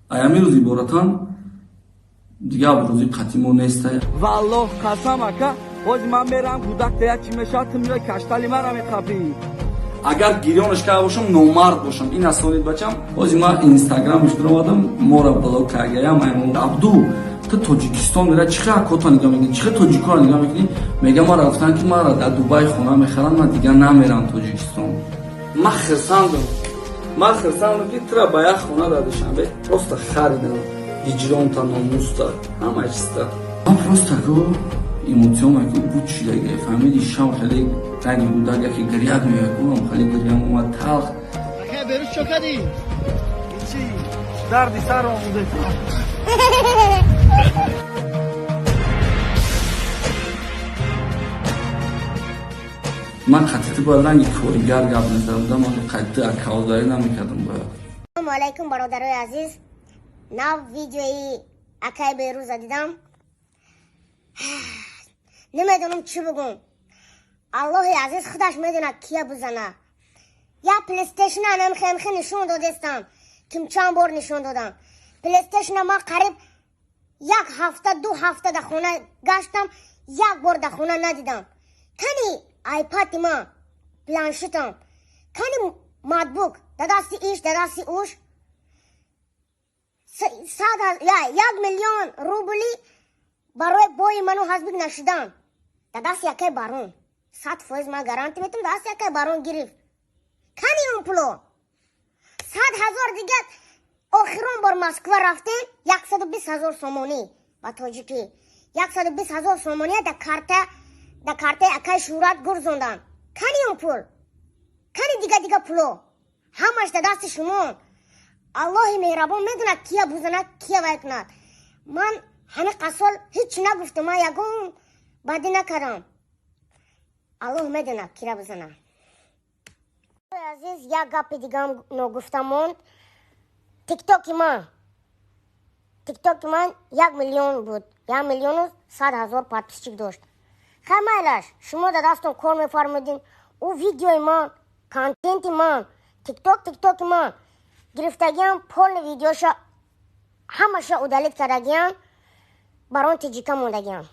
Аями рӯз иборатан дига абрӯзи қатъи мо нестай. Валлоҳ қасам, ака, ҳози ман мерам, кӯдакта як чӣ мешавад, ту меои каштали мара меқапӣ. Агар гирёнаш карда бошам, номард бошам. Ин асонид, бачам. Ҳози ман инстаграмш дуромадам, мора блок каргаям. Абду, ту Тоҷикистон мера, чӣ хел акота нигоҳ мекунӣ, чӣ хел тоҷикоро нигоҳ мекунӣ? Мега, мара гуфтанд, ки мара дар Дубай хона мехарам, ман дигар намерам Тоҷикистон. Ман хирсандам, ман хирсандам, ки тура ба як хона дар Душанбе просто харидам. Виҷдонта, номуста, ҳама чизта. Ман просто ку эмоциёма ку буд шидаги, фаҳмиди? Шам хеле ранги гудак яке гиряк меояд, хеле гирям омад, талх. Берӯз чо кардӣ? Чӣ дарди сар омӯзед. Ман қатъи ту бояд ранги коригар гап мезадам, ман қатъи акаодарӣ намекардам бояд. Ассалому алайкум, бародарои азиз. Нав видеои акай Берӯза дидам, намедонам чӣ бигӯм. Аллоҳи азиз худаш медонад, кия бизана. Як плейстейшн анамхемхе нишон додестам, ким чанд бор нишон додам. Плейстейшна ман қариб як ҳафта, 2 ҳафта дар хона гаштам, як бор дар хона надидам. Кани айпади ман, планшетам, кани ноутбук? Дар дасти иш, дар дасти уш. 1 миллион рубли барои бои ману ҳазбик нашудан дар дасти якай барон, 100% ман гарантӣ метам, дасти якай барон гирифт. Кани он пуло? 100 000 дига. Охирон бор Москва рафтем, 120 000 сомонӣ, ба тоҷикӣ 120 000 сомонӣ дар карта, дар картаи акай Шӯҳрат гурзондан. Кани он пул? Кани дига дига пуло? Ҳамаш дар дасти шумо. Аллоҳи меҳрабон медонад, кия бузанад, кия вай кунад. Ман ҳамин сол ҳеҷ нагуфтам, ман ягон бадӣ накардам. Аллоҳ медонад, кира бизанад. Азиз, як гапи дигам ногуфта монд. Тиктоки ман, тиктоки ман 1 миллион буд, 1 100 000 подписчик дошт. Хай, майлаш, шумо дар дастон кор мефармудин. Ӯ видеои ман, контенти ман, тиктоки ман гирифтагиам, полный видеоша ҳамаша удалить кардагиам, барон тиҷика мондагиам.